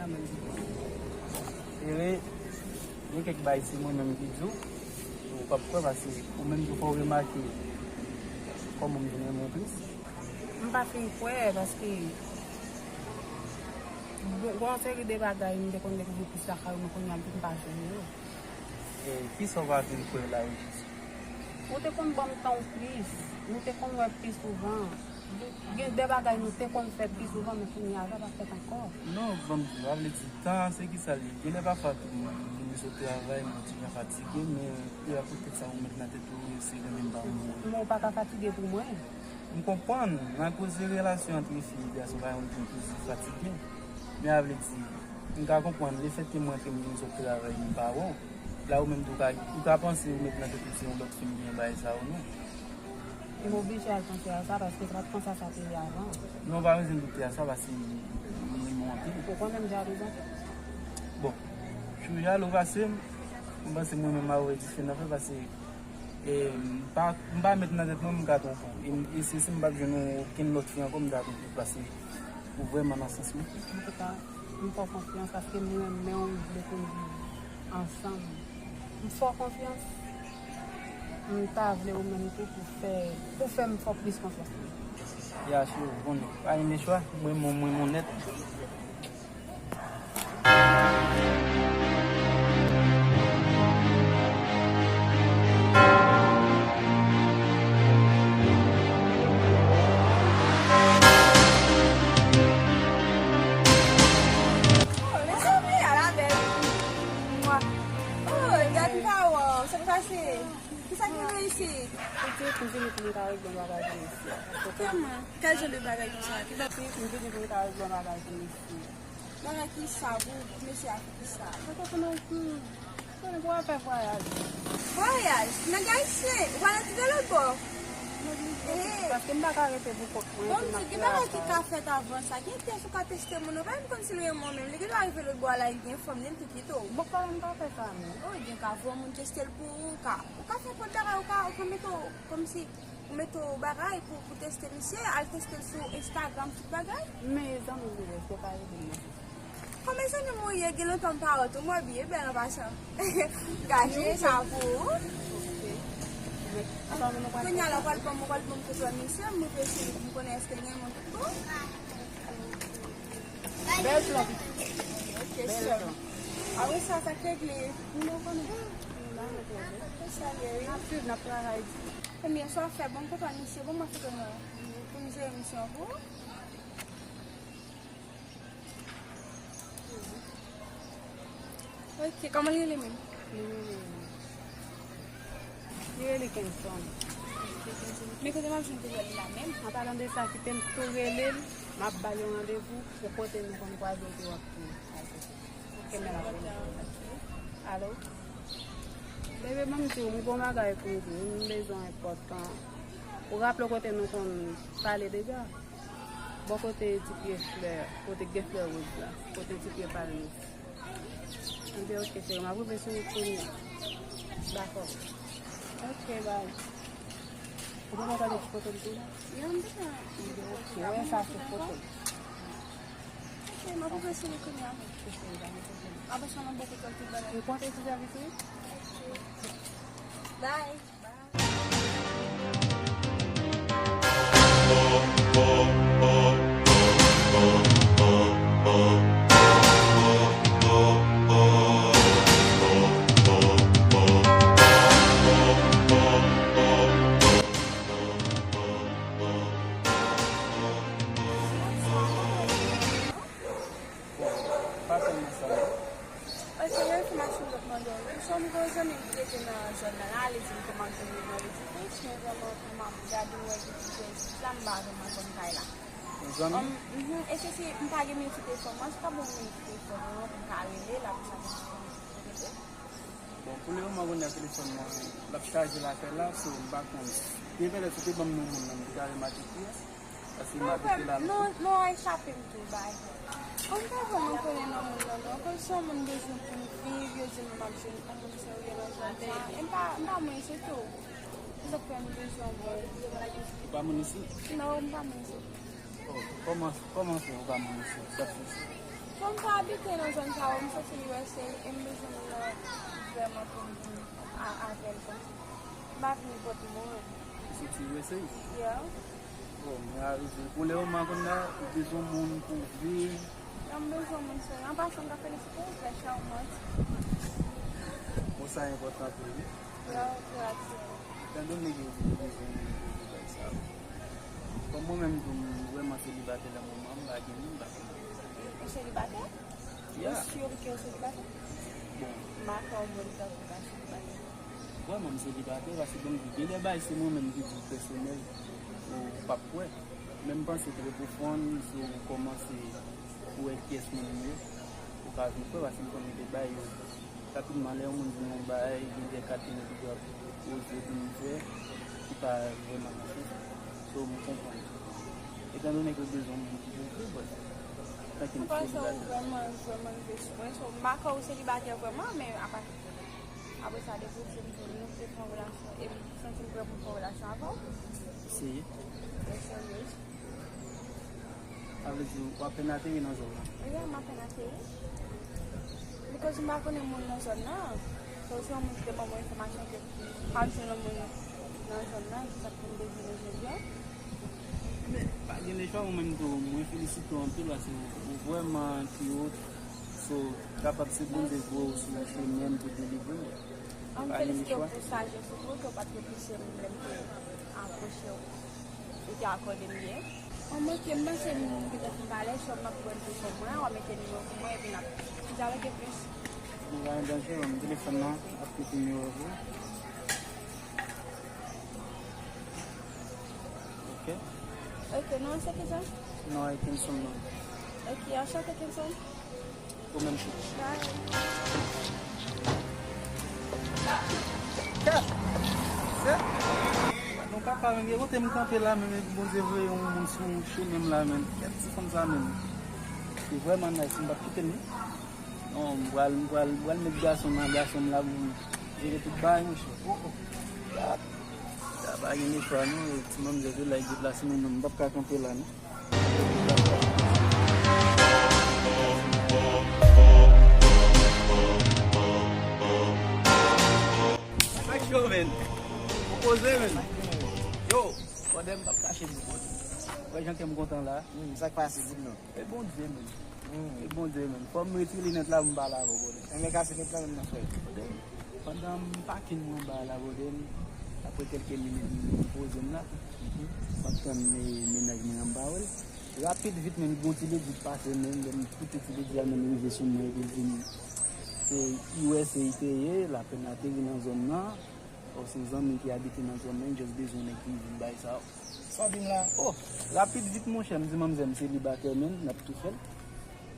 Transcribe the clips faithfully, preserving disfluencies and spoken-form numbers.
Ere, gen kèk bagay se mwen menm ki di w, ou p ap kwè paske ou menm tou fò w remake kòman m vin renmen w plis. M pa fin kwè paske gon, gon seri de bagay m te konn dekouvri plis lakay ou, men kounye a m fin pa jwenn yo. E kisa w pa fin kwè la yo jis? Ou te konn ban m tan w plis, nou te konn wè pi souvan. Gen de bagay nou te konn fè pi souvan, men kounye a sa pa fèt ankò. Non, ban m di w, sa vle di, tan an se kisa l ye? Gen lè pafwa tou, m vini sot travay, m kontinye fatige, men e a poutèt sa ou met nan tèt ou, se renmen m pa renmen w. Men w pa ka fatige pou mwen. M konprann, nan koze relasyon ant fi e gason, pa yon moun toujou fatige. Men sa vle di, m ka konprann, lefètke mwen ke m vin sot travay, m pa wè w. La ou menm tou, ou ka, ou ka panse ou met nan tèt ou se yon lòt fi m gen bagay sa ou non. M oblije al panse a sa, paske se pa t konsa sa te ye avan. Non, ou pa bezwen doute a sa, paske m renmen w anpil. Ou konnen m jalou anpil. Bon, si w jalou pase m, m panse mwen menm m ap wè diferan fè, paske E, m pa, m pa met nan tèt mwen m ka twonpe w. E, e se si m pa t jwenn yon, okenn lòt fi ankò, m ta twonpe w paske ou vrèman nan sans mwen. Antouka, m fè w konfyans paske m renmen w, m vle pou n viv ansanm. M fè w konfyans, m ta vle ou menm tou pou fè, pou fè m fè w plis konfyans tou. Ya, cheri, ou konnen, pa gen chwa, mwen, mwen, mwen, mwen nèt. Oh, mezanmi, ala bèl. Mwa. Oh, gad m pa wè w. Sa k pase? Kisa ki gen isit? Pitit, m vini pou m ta regle yon bagay pou mesye a. Kòman? Kèl jan de bagay konsa? Ki bagay? Pitit, m vini pou m ta regle yon bagay pou mesye a. Bagay kisa pou mesye a fè kisa? Sa pa fè nan kou. Konnen pou w al fè vwayaj. Vwayaj? Nèg ayisyen? Ou pral antre de lòt bò? M oblije, eh, paske m pa ka rete pou kont mwen. Bon, m di, gen bagay ki ka fèt avan sa. Gen pyès ou ka teste moun, ou pa menm konn si l renmen w menm. Li gen dwa rive lòt bò a la, li gen fanm li, l tou kite w. Bon, kòman m ka fè sa menm? Oh, gen ka voye moun teste l pou ou, ou ka, ou ka fè pòt bagay, ou ka, ou ka mete w kòmsi Ou mete w bagay pou, pou teste misye, al teste l sou Instagram, tout bagay. Men zanmi m, se pa ede m nan. Kòman zanmi m ou ye, gen lontan m pa wè w tou, m wè w byen bèl an pasan. Gaje sa pou ou. Kounye a la, w pral ban m, w pral ban m tout wè misye, m reflechi, m konnen èske l gen moun tout bon. Bèl plan, pitit. Ok, sè m. Apre sa, sa k regle? M pa konnen. M pa konnen. Apre sa, Mary. N ap swiv, n ap travay di. Ebyen, sa w ap fè, ban m kontak misye, ban m foto nou pou m jere misye an pou ou. Ok, kòman li rele menm? Li rele, li rele Kenson. Men kote m ap jwenn pou wè li la menm? An palan de sa, kite m tou rele l, m ap ba l yon randevou pou kote nou konn kwaze epi w ap tou al kote. Ok, men l ap rele. Alo? Bebe, ban m di w, m gon bagay pou m di w, m bezwen enpòtan. Ou raple w kote nou konn pale deja? Bò kote ti pye flè, kote gen flè woz la, kote ti pye palmis. Anben, ok, cheri, m ap rive sou wout kounye a. Dakò. Ok, bye. Ou te konn tande ti foto m tou la? Ya, m te konn. Anben, ok, wè sa sou foto m. Ok, m ap rive sou li kounye a. Ok, cheri, pa gen pwoblèm. Apre sa, m ap ba w kontak tout bagay. Ou konte sou sèvis ou? Bye. Bon, pa tèlman sa non. Paske gen enfòmasyon m t ap mande w wi. Sou m gen yon zanmi m ki rete nan zòn nan la, li di m kòman m jwenn li nan Ledifis, men vrèman kòman m gade m wè gen ti jèn isit la, m pa vrèman konn kay la. Yon zanmi? An, mhm, èske se, m pa gen menm ti telefòn mwen, se pa bon menm ti telefòn mwen pou m ka rele l, apre sa pou m ka rete. Bon, pou le moman kounye a telefòn mwen, l ap chaje lakay la, so m pa konn. Gen pètèt ou te ban m non moun nan, m te ka remake kiyès. Paske m abite la, non, non, a echape m tou, bay. Mwen pa vrèman konnen non moun nan, non. Akoz se yon moun bezwen pou m viv, yo di m m ap jwenn yon moun serye nan zòn sa. E m pa, m pa moun isit tou. Se sa k fè m bezwen yon moun. Ou pa moun isit? Non, m pa moun isit. Oh, kòman, kòman fè ou pa moun isit? Sa fè isit? Bon, m pa abite nan zòn sa yo, m soti U S A e m bezwen moun nan vrèman pou m vin a- avè l kòmsi. M pa vin kot moun. Ou soti U S A? Yeah. Bon, men a vle di, pou le moman kounye a, ou bezwen moun pou viv. Non, m bezwen moun serye. An pasan, m ka felisite w, trè chawmant. Bon, sa enpòtan pou ou. Yo, yo atire. Etan done ke ou bezwen moun pou viv ak sa. Kòm mwen menm tou, m vrèman selibatè nan moman, m pa gen moun, m pa gen moun. Ou selibatè? Ou Yeah. Sur ke ou selibatè? Bon. M pa kwè yon moun tankou w pa selibatè. Vrèman, m selibatè, paske bon, gen de bagay se mwen menm ki di w pèsonèl, ou p ap kwè. Men m panse trè pwofon, si w kòmanse wè kiyès moun m ye, ou ka vin kwè, paske m konnen de bagay yo. Rapidman, lè yon moun di m yon bagay, gen de kalite moun ki ap oze pou m fè, ki pa vrèman nan sans. So, m konprann. Etan done ke w bezwen yon moun ki pou vre, bòs. Tanke m M panse ou selibatè. Vrèman, vrèman bezwen. So, m pa kwè ou selibatè vrèman, men apa, apre sa, depi w di m ke nou te fè yon relasyon, e m santi m prè pou m fè yon relasyon avè w. Eseye. Trè serye. Sa vle di, w apèn ateri nan zòn nan? Wi, m apèn ateri. Because m pa konnen moun nan zòn nan. So, si yon moun ki te ban mwen enfòmasyon ke m ap jwenn yon moun nan zòn nan, se sa k fè m te vini jodi a. Men, pa gen lechwa, mwen menm tou, mwen felisite w anpil, paske ou vrèman cute. So, kapab se Bondye ki voye w sou chemen pou delivre w. An m Pa gen felisite w lechwa. Pou sajès ou tou, ke w pa t repouse m lè m te apwoche w. Ou te akòde m byen. An manke, m panse m gentan fin pale, so m ap pran telefòn mwen, w a mete nimewo pou mwen, epi n ap dyaloge plis. Bon, pa gen danje, ban m telefòn nan, ap kite nimewo pou ou. Ok. Ok, non, se ki sa? Non, e Kenson non. Ok, anchante Kenson. Ou menm tou. Bye. Kè! Se? Non, papa, men gen kote m kanpe la, men, men Bondye voye yon moun sou chemen m la, men. Kèt ti fanm sa, men. Se vrèman nice, m p ap kite l, non. Non, m pral, m pral, m pral met gason nan gason m la pou m jere tout bagay, monchè. Oh, oh. Sa pa gen lechwa, non. Ti manmzèl yo la, yo deplase, men mwen, m p ap ka kanpe la, non. Sa k cho, men? Ou poze, men? Yo, brother, m p ap kache m, brother. Wè jan kè m kontan la. Hmm, sa k pase, di m non. E Bondye, men. Hmm. E Bondye, men. Fò m retire linèt la pou m pale avè w, brother. Enben, kase linèt la menm nan, frè. Brother, pandan m pake mwen anba la, brother, apre kèlke minit, m poze m la. M ap tann, eh, mennaj mwen an, m pa wè l. Rapid, vit, men, gon ti ledi k pase, men, lè m koute ti ledi a, men, rive sou mwen, epi l di m, se U S A li te ye, l apèn ateri nan zòn nan. Ò, se zanmi ki abite nan zòn nan, li just bezwen nèg ki vin bay sa. Sa w di m la? Oh, rapid vit, monchè, m di manmzè m selibatè, men, n ap tou fè l.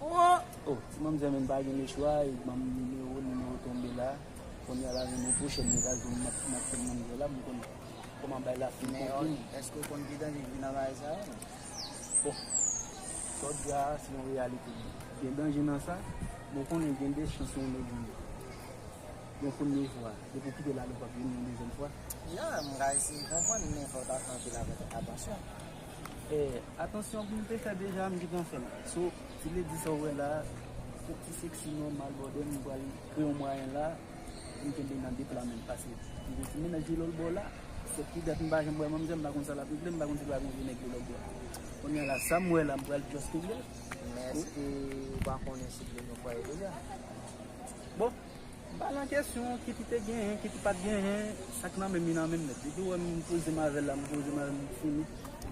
Oh! Oh, ti manmzè, men, pa gen lechwa, e ban m nimewo, nimewo tonbe la. Kounye a la, men, nan pwochèn okazyon, m ap, m ap fè manmzè la, m konn kòman bay la fin Men, konpli. Èske w konn ki danje ki nan bagay sa yo? Bon, sa w di a, se yon reyalite. Gen danje nan sa, men w konnen gen de chans yon nèg vini. Yon premye fwa, depi w kite l ale, w p ap vini yon dezyèm fwa. Ya, m ka eseye konprann, men fò w ta fè anpil avè-, atansyon. Eh, atansyon pou m te fè deja, m gentan fè l. So, ti ledi sa w wè la, yon ti seksi nòmal, brother, m pral kreye yon mwayen la, pou m kenbe nan de pla menm, paske m gen ti mennaj de lòt bò la, sèt ki dat m pa janm wè manmzèl, m pa konn sa l ap regle, m pa konn si l pa gon vye nèg de lòt bò. Kounye a la, sa m wè la, m pral just kenbe l. Men èske ou pa konnen si l gen yon fwaye deja? Bon, m pa nan kesyon, kit li te genyen, kit li pa t genyen, sa k nan men m, li nan men m nèt. Depi w wè m poze m avè l la, m poze m avè l, m fini.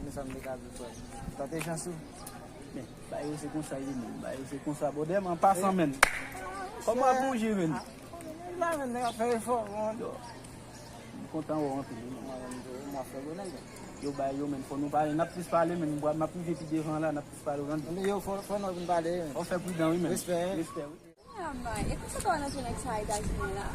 Men sa m te ka di w, frè. Tante chans ou. Men, bagay yo se konsa ye, men. Bagay yo se konsa, brother, men, an pasan, men. Kòman w ap bouje, men? Ah, la, men, nèg ap fè efò, man. Yo, m kontan wè w anpil, wi, men. Mwen menm tou, m ap fè bonè, men. Yo, bagay yo, men, fò nou pale, n ap plis pale, men, m ap rive pi devan la, n ap plis pale, w tande? Men yo, fò, fò nou vin pale, men. Fò w fè pridan, wi, men. Respè. Respè, wi. Anmay, e konsa w al antre nèg sa Etazini la?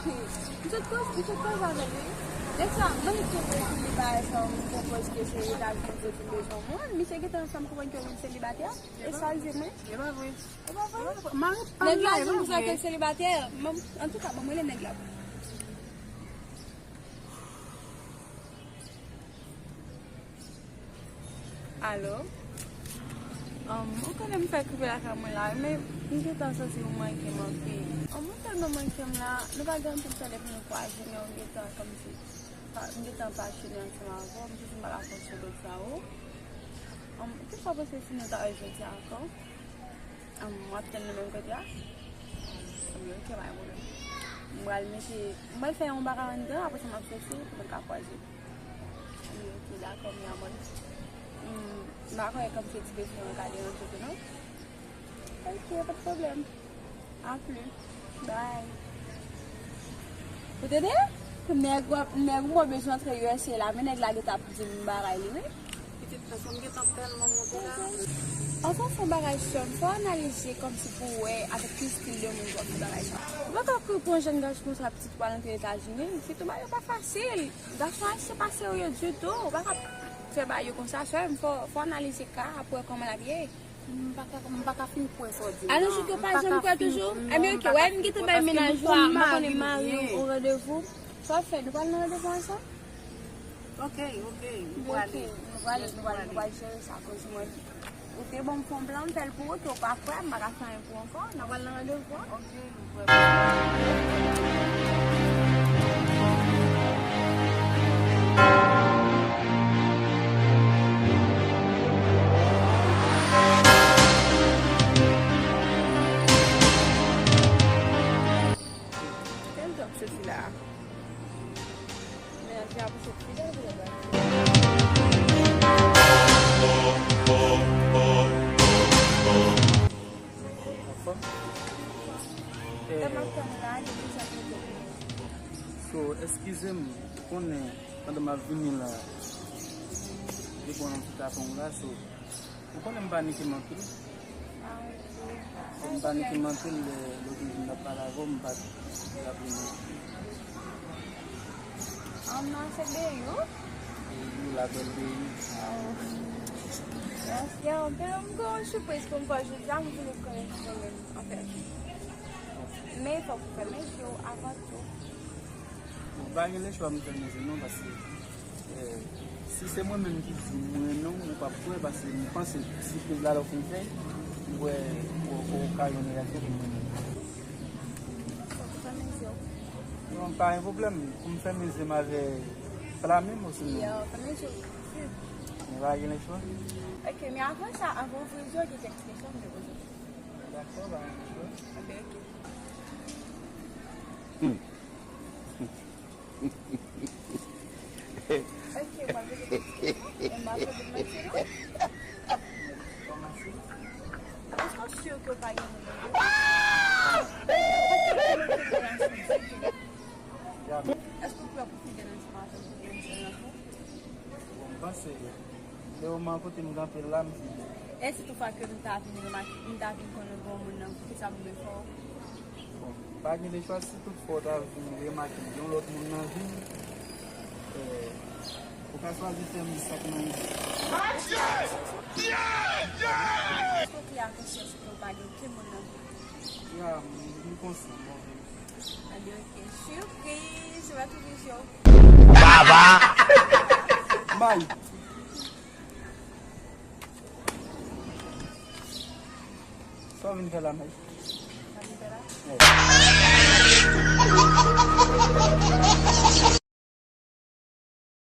M sot koz, m sot koz avè l, wi. Nèg sa, mwen li tou vle di li bagay sa, m konpoz ke se Etazini, m sot vin bezwen moun. Misye gentan fè m konprann ke li selibatè. E sa l di mwen? E pa vre. E pa vre? Mari pa l la, e pa vre. Nèg la di m sa ke l selibatè. Antouka, ban m rele nèg la. Alo? Um, ou konnen m fèk rive lakay mwen la, men m gentan santi ou manke m anpil. Um, ou tèlman manke m la, nou pa gen anpil tan depi nou kwaze, men ou gentan kòmsi pa, m gentan pa chene ansanm avè w, m toujou m pa ka kontinye konsa ou. Um, kisa w panse si nou ta wè jodi a ankò? Um, w ap tann nou menm kote a? Um, ok, pa gen pwoblèm. M pral mete, m pral fè yon bagay anndan, apre sa m ap soti pou nou ka kwaze. Wi, ok, dakò, mi amor. Hmm, m pa kwè kòmsi ti bezwen an ka deranje tou, non? Ok, pa de pwoblèm. A plus. Bye. Ou tande? Nèg w ap, nèg mwen bezwen antre U S A la, men nèg la gentan ap di m bagay li, wi. Pitit, paske m gentan tèlman monte la. Anfen, fè yon bagay, sè m, fò analize kòmsi pou w wè avèk ki stil de moun w ap fè bagay sa. Ou pa ka kouri pou yon jèn gason konsa, pitit, pou al antre Etazini. Sitou bagay yo pa fasil. Gason ayisyen pa serye ditou. Ou pa ka fè bagay yo konsa, sè m, fò, fò analize ka a pou wè kòman l ap ye. M pa ka, m pa ka fin kwè sa w di m nan. Ann jouk yo pa janm kwè toujou? Ebyen, ok, wè, m gentan bay mennaj ou, m pa konnen mari ou, yon randevou. Sa w ap fè? Nou pral nan randevou ansanm? Ok, ok, nou prale. Nou prale, nou prale, nou pral jere sa, kouz mwen. Ou te ban m fè yon plan, m fè l pou ou, ke w pa kwè, m pa ka fè anyen pou ou ankò. N a pral nan randevou an. Ok, nou prale. Kèl djòb se sila a? Mennaj la pou se fidèl pou lè bagay. Anfòm? So, eskize m, ou konnen, pandan m ap vini la, depi w nan ti taton la, so, ou konnen m pa nèk m anpil. M pa nèk m anpil, lè, lè w te vin ap pale avè w, m pa t raple m. An nan se Beyou. Beyou, la belle Beyou. Oh. Mèsi anpil, m gen yon sipriz pou m fè w jodi a, m vle konnen si se mwen menm, anfèt. Men fòk ou fèmen je w avan tou. Bon, pa gen lechwa m fèmen je m non, paske, eh, si se mwen menm ki di m renmen w, ou p ap kwè, paske m panse sipriz la lè w fin fè, m wè ou, ou ka yon reyalite pou m renmen w. Fòk ou fèmen je w. Non, pa gen pwoblèm. Pou m fèmen je m avè flamen m osnon? Yo, fèmen je w. Men pa gen lechwa. Ok, men avan sa, avan w ouvri je w, gen kèk kesyon m te poze w. Dakò, pa gen lechwa. Ok, ok. Hmm. Ok, mwen vle te eksplike. E m ap vle pou mwen ti non. Èske w si ke w pa gen moun nan? Èske w prè pou fidèl ansanm avè m pou gen yon sèl nan tou? Bon, m panse, lè w man kote m kanpe la, m fidèl. E si toutfwa ke m ta vin remake, m ta vin konnen gen yon moun nan, kisa pou mwen fè w? Bon, pa gen lechwa, si toutfwa w ta vin remake gen yon lòt moun nan vi m, eh, ou ka chwazi fè m sa k nan ide. Èske w klè ak konsyans ou ke w pa gen okenn moun nan vi w? Ya, m, m konsyan, bon. Ebyen, ok. Sipriz, ou va twouve je w. Baba! May! Sa w vin fè la, May? Sa m vin fè la? Yeah.